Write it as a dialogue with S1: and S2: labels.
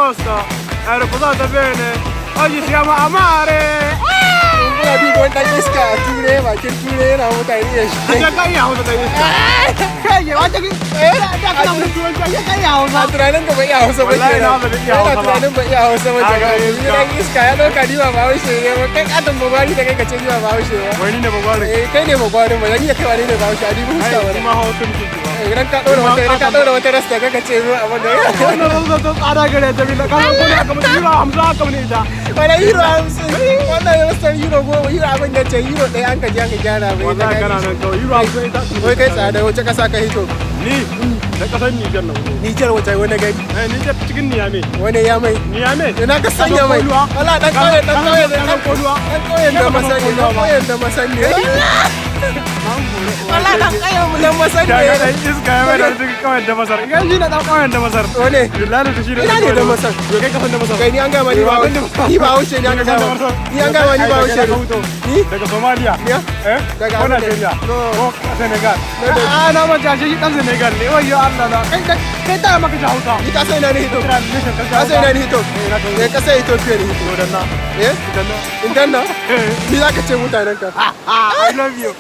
S1: posto, hai riposato bene, oggi siamo a mare!
S2: Kuna duba wani ɗan iska a Turai, bakin Turai yana mutane ya shi.
S1: Ya kai ya Hausa da iska. Kai ya wata ki da kana mun turanci ya kai ya Hausa.
S2: A tunanin ka ba iya Hausa ba
S1: Wallahi
S2: kenan.
S1: na ba iya Hausa
S2: Yana
S1: ba.
S2: tunanin ba iya Hausa ba
S1: Na ga
S2: kenan.
S1: iska.
S2: Ni dan iska ya ɗauka ni ba Bahaushe ne ba. Kai katon bagwari da kai ka ce ni ba Bahaushe ba.
S1: Wai ni ne bagwari.
S2: Eh, kai ne bagwari ba. Dan iya kai wane ne Bahaushe a dubi fuska
S1: Ai
S2: wani.
S1: kuma Hausa muke ji ba.
S2: Idan ka ɗora wata, idan ka ɗora wata rasta kaka ce zo abin da.
S1: Wannan rasta ta tsada gare ta bila kana ko ne aka mutu euro 50 aka mun ita.
S2: Wani euro 50, wannan rastar euro 10, euro abin da ce euro 1 an ka je aka gyara mai.
S1: Wallahi kana nan kawai euro 50 ita.
S2: Wai kai tsada, wace ƙasa ka hito?
S1: Ni da kasar Niger na wuce.
S2: Nijar wace, wani gari?
S1: Eh, Niger cikin Niamey.
S2: Wani ya mai?
S1: Niamey.
S2: Ina ka sanya mai? Wala dan kauye, dan kauye, dan
S1: Koluwa.
S2: Dan kauyen da masani, dan kauyen da masani. Wala dan kauyen mu dan masani.
S1: Daga dan iska ya mai da cikin kauyen da Masar. Idan shi na dan kauyen da Masar.
S2: Wane?
S1: Billahi da shi da
S2: Ina ne da Masar?
S1: Yo, kai kasan da Masar.
S2: Kai, ni an gama ni ba, ni ba haushe ne, an gama ni, an gama ni ba haushe ne. Ni?
S1: Daga Somalia.
S2: Ya?
S1: Eh?
S2: Daga
S1: ko
S2: abin da-
S1: Nigeria.
S2: No.
S1: Ko Senegal.
S2: No.
S1: Ah, na manta shi dan Senegal ne. Wayyo Allah na. Kai kai ta maka ji Hausa.
S2: Ni ka san ina ne hito?
S1: Translation ka.
S2: Ka san ina ne hito? Eh, ka san Ethiopia ne hito.
S1: To danna.
S2: Eh?
S1: Danna.
S2: In danna? Ni za ka ce mutanen ka?
S1: I love you.